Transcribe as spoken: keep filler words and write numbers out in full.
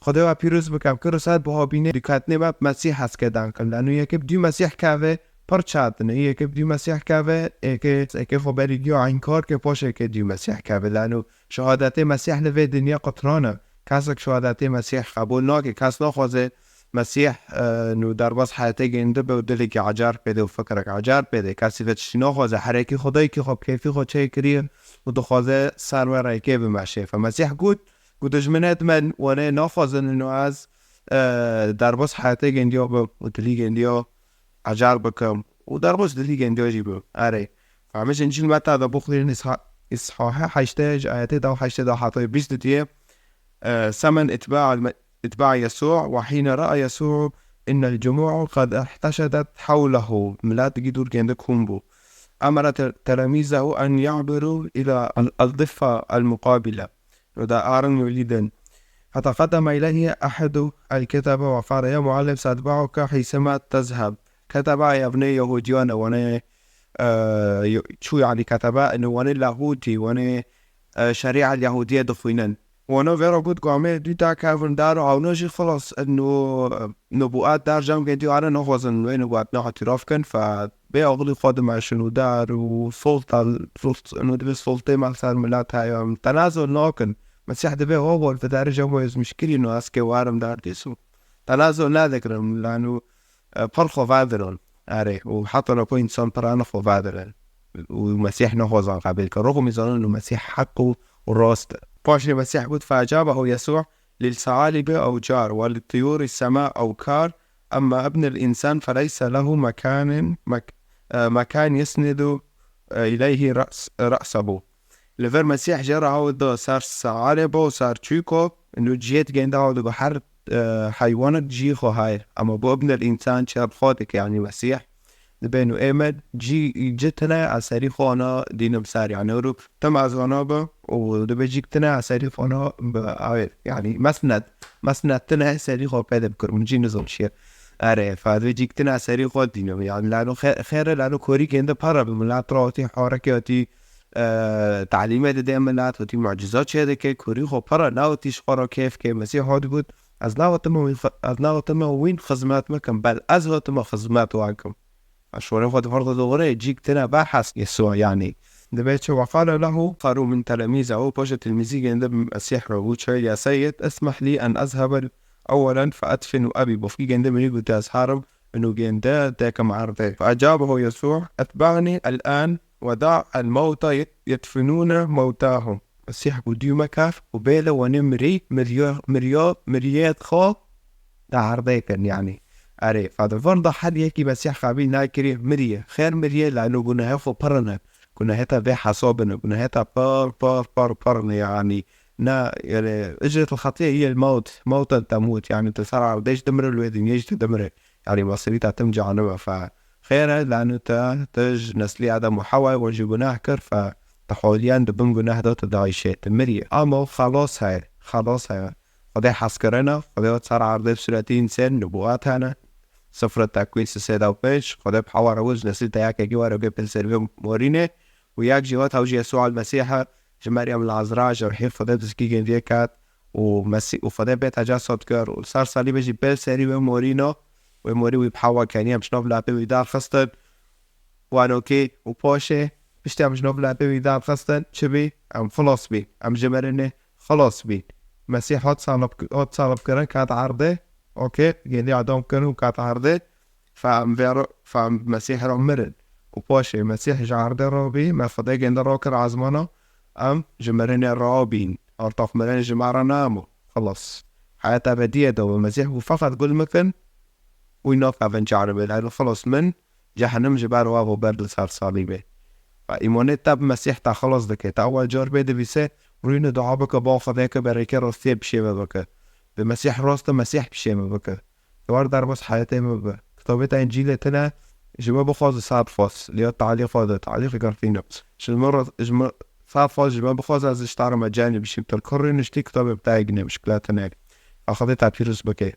Xwedê we pîroz bike, em kir û ser biha bîne, dikatnê me bi Mesîh heskê dan kin. Lano yekê bi dû Mesîh keve, pir çatin e. Yekê bi dû Mesîh keve, yekê, yekê xwe berî dû enkar ke, paşê ke dû Mesîh keve. Lano şehadetê Mesîh li vê dinya qutran e. Kesek şehadetê Mesîh qebûl nake, kes naxwaze Mesîh, e, nû derbas heyetê gêndibe û dilekî ecar pê de û fikrek ecar pê de. Kesî ve tiştî naxwaze, herekî Xwedayekî xwe bi kêfî xwe çêkiriye û dixwaze ser wê rêkê bimeşe. Fe Mesîh got, got, dijminê di me wanê naxwazin û ez, e, derbas heyetê gêndiya bim û dilî gêndiya ecar bikim û derbas dilî gêndiya jî bim. Erê. Fe em ji Încîl Meta de bixwînin, îsha-, îshahe heştê ji ayetê da heştê da heta bîst didiye. آه، ثمن إتباع الم-، إتباع يسوع. وحين رأى يسوع أن الجموع قد احتشدت حوله، milet digî dûr gênde kom bû. أمر ت-، تلاميذه أن يعبروا إلى ال-، الضفة المقابلة. ودا آرن يوليدن. فتقدم إليه أحد الكتبة وقال: يا معلم، سأتبعك حيثما تذهب. Keteba evnê Yahudiyane, wane, e, yo-, çû, yani keteba, ino wane Lahûtî, wane, e, şerîa Yahudiye dixwînin. Wana vê re got, gamê dû ta kevin dar û hawno jî xilas, ino, e, nubuat dar cem gêdî ane naxwazin wê nubuat ne hatîraf kin, fe bê axilî xwe dimeşin û dar û solta, solt, ino divê soltê me ser milet heye. Tenazul nakin. Mesîh divê ho bol, ve darê cem wê zmişkirî no ez kê warim dar dîsu. Tenazul nedikirin, lano, e, pir xwe vedirin. Erê, û heta nako însan pirane xwe vedirin. Û Mesîh nexwazan qebîl ke. Roxê mîzanin û Mesîh heq û, û rast e. Paşê Mesîh got, فأجابه يسوع: للثعالب أوجار، ولطيور السماء أوكار، أما ابن الإنسان فليس له مكان، مك-، e, مكان يسند، e, إليه رأس-، رأسه. Li vir Mesîh jê re hewt da ser sealê bo, ser çûko, û cihê digênde hewt digo her, e, heywanek cihê xwe heye. Ama bo ibnil însan çi bi xwe dike, yanî Mesîh dibên û ê me cî, cî tune ez serî xwe ana dînim ser, yanî û tim ez ana bi û dibê cîk tune ez serî xwe ana bi, awê, yanî mesnet, mesnet tune serî xwe pê de bikirim, cî nizim çi ye. Erê, fa dibê cîk tune ez serî xwe dînim. Yanî lano xe-, xêre lano korî gênde para bi milat ra hatî, harekê hatî, e, talîmê dide milat, hatî muciza çê dike, korî xwe para, na hatî ji xwe ra kêf ke. Mesîh hat got, ez nahatime wîn xi-, ez nahatime wîn xizmet bikim, bel ez hatime xizmet wan kim. Şorê xwe di vir de dogre, cîk tine behs Yesûa, yanî. Dibê çi, وقال له آخر من تلاميذه, paşê tilmîzî gênde Mesîh re û çi, يا سيد، اسمح لي أن أذهب أولا فأدفن أبي. Bofkî gênde mirî gote, ez herim, û gênde dekim erdê. فأجابه يسوع: اتبعني الآن ودع الموتى يدفنون موتاهم. Mesîh got, dû meke û bêle wanê mirî, miriyo, miriyo, miriyê xwe da erdê kin, yanî. Erê, fa di vir de her yekî Mesîh qebîl nakirî, miriye. Xêr miriye, lano gunehê xwe pirine. Gunehê te vê hesabine, gunehê te pir, pir, pir, pirine, yanî. Na, yanî, اجرة الخطية هي الموت، موتا تموت، yanî, tu ser erdê jî dimire, li wê dinyê jî tu dimire. Yanî, mesirî te tim cehenneme, fe. Xêr e, lano te, te ji neslî Adem û Hewa, wan jî guneh kir, fe te holiyan di bin guneh de tu dayîşê, tu mirî. Ama xelas heye, xelas heye. Xwedê hezkirine, Xwedê hat ser erdê bi sûretî însan, nubuwat hene. Sifre Tekwîn sisê de û pênc, Xwedê bi Hewa re got, ji neslî te yekekî were bê pêl serî wê morînê û yek jî hat, ew jî Yesûa el-Mesîh e, ji Meryem el-Ezra, ji ruhê Xwedê bi zikî gêndiyê ket û Mesîh û Xwedê bê tecesed kir û li ser salîbê jî pêl serî wê morîna, wê morî wî bi Hewa keniye, em ji nav lepê wî derxistin. Wanokê û paşê, piştî em ji nav lepê wî derxistin, çi bî? Em xilas bîn. Em ji mirinê xilas bîn. Mesîh hat salib, hat salibkirin, ket erdê. Okê, gêndî edam kirin û ket erdê. Fe em vê re, fe em Mesîh re mirin. Û paşê Mesîh ji erdê rabî, me Xwedê gênde rakir ezmana, em ji mirinê rabîn. Artax mirin ji me re namo. Xilas. Heyet ebediyê de we Mesîh û feqet gul mikin, wî nakevin çaribê. Lano xilas min cehennem ji ber we û ber li ser salîbê. Ve îmanê te bi Mesîh te xilas dike. Te ewel car bê divîse, rûyne dua bike, ba Xwedê ke bereke rastiyê pişê me bike. Bi Mesîh rast e, Mesîh pişê me bike. Te war derbas heyetê me bibe. Kitabê te Încîlê tine, ji me bixwaze sed fas, liya talîqa de, talîq girtîne. Ji min re, ji min sed fas ji me bixwaze, ez ji te re mecenî bişîm. Tu li kur rûniştî, kitabê bi te yê gine, mişkile tine. Xwedê te pîroz bike.